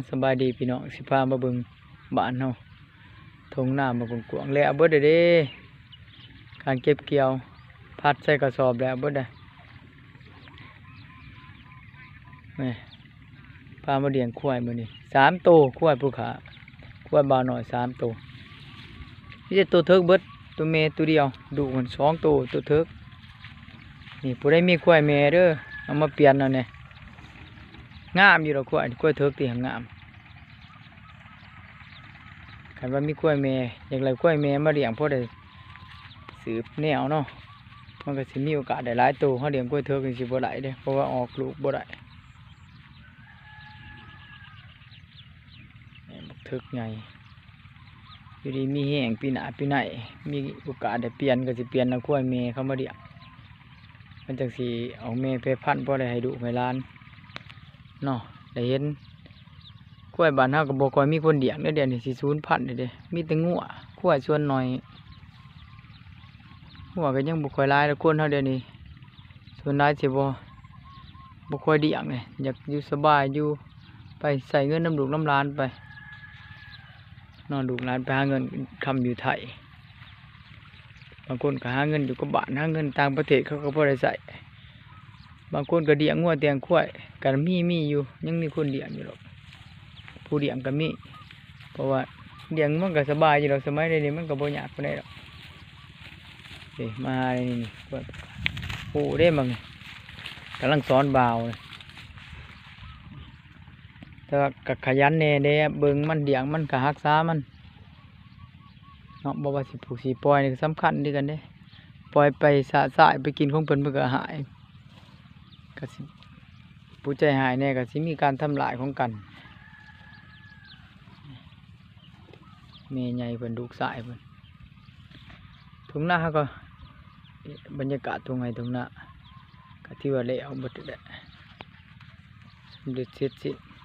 ສະບາຍດີພີ່ນ້ອງ ຊິພາມາເບິ່ງບ້ານເຮົາ ທົ່ງນາມາກວ້າງໆ ແລ້ວເບິດແລ້ວເດ້ ການເກັບກ່ຽວ ພັດໃສ່ກະສອບແລ້ວເບິດແລ້ວ ແມ່ ພາມາລ້ຽງຄວາຍມື້ນີ້ ສາມໂຕ ຄວາຍຜູ້ຂ້າ ຄວາຍບ່າວນ້ອຍສາມໂຕ ມີແຕ່ໂຕເຖິກເບິດ ໂຕແມ່ໂຕດຽວ ລູກມັນສອງໂຕ ໂຕເຖິກ ນີ້ ຜູ້ໃດມີຄວາຍແມ່ເດີ ເອົາມາປ່ຽນເອົາແດ່ ງາມຢູ່ດອກຄວາຍ ຄວາຍເຖິກຕິຫັ້ນງາມ ຄັນວ່າມີຄວາຍແມ່ ຢາກໄດ້ຄວາຍແມ່ມາລ້ຽງ ພໍໄດ້ສືບແນວເນາະ ມັນກໍຊິມີໂອກາດໄດ້ຫຼາຍໂຕ ເຮົາລ້ຽງຄວາຍເຖິກນີ້ຊິບໍ່ໄດ້ເດ້ ເພາະວ່າອອກລູກບໍ່ໄດ້ ແມ່ນບັກເຖິກໃຫຍ່ ຢູ່ດີມີແຮງ ປີໜ້າປີໃນ ມີໂອກາດໄດ້ປ່ຽນ ກໍຊິປ່ຽນເອົາຄວາຍແມ່ເຂົ້າມາລ້ຽງ ມັນຈັ່ງຊິອອກແມ່ແຜ່ພັນ ພໍໄດ້ໃຫ້ລູກໃຫ້ຫຼານເນາະ ໄດ້ເຫັນ ຄວາຍບ້ານເຮົາກໍບໍ່ຄ່ອຍມີຄົນລ້ຽງເດ້ ດຽວນີ້ຊິສູນພັນແລ້ວເດ້ ມີແຕ່ງົວ ຄວາຍສ່ວນໜ້ອຍ ງົວກໍຍັງບໍ່ຄ່ອຍຫຼາຍດອກ ຄົນເຮົາດຽວນີ້ ສ່ວນຫຼາຍຊິບໍ່ ບໍ່ຄ່ອຍລ້ຽງເດ້ ຢາກຢູ່ສະບາຍ ຢູ່ ໄປໃຊ້ເງິນນຳລູກນຳຫຼານໄປເນາະ ລູກຫຼານໄປຫາເງິນຄຳຢູ່ໄທ ບາງຄົນກໍຫາເງິນຢູ່ກັບບ້ານ ຫາເງິນຕ່າງປະເທດ ເຂົາກໍພໍໄດ້ໃຊ້ ບາງຄົນກໍລ້ຽງງົວລ້ຽງຄວາຍ ກໍມີ ມີຢູ່ ຍັງມີຄົນລ້ຽງຢູ່ດອກ ຜູ້ລ້ຽງກໍມີ ເພາະວ່າລ້ຽງມັນກໍສະບາຍຢູ່ດອກ ສະໄໝດຽວນີ້ມັນກໍບໍ່ຍາກປານໃດດອກ ເດ້ ມານີ້ ນີ້ ໂອ້ເດ້ ມັນກຳລັງສອນບ່າວ ແຕ່ວ່າກໍຂະຫຍັນແດ່ເດ້ ເບິ່ງມັນ ລ້ຽງມັນ ກໍຮັກສາມັນເນາະ ບໍ່ວ່າຊິຜູກຊິປ່ອຍນີ້ກໍສຳຄັນຄືກັນເດ້ ປ່ອຍໄປຊະຊາຍໄປກິນຂອງເພິ່ນ ເພິ່ນກໍຫາຍ ກໍຊິ ຜູ້ໃຈຮ້າຍແດ່ກໍຊິມີການທຳລາຍຂອງກັນ ແມ່ໃຫຍ່ເພິ່ນ ລູກຊາຍເພິ່ນ ທົ່ງນາເຮົາກໍ ບັນຍາກາດທົ່ງໄຮ່ທົ່ງນາກໍຖືວ່າແລ້ວເບິດແລ້ວ ສຳເລັດເສັດສິ້ນ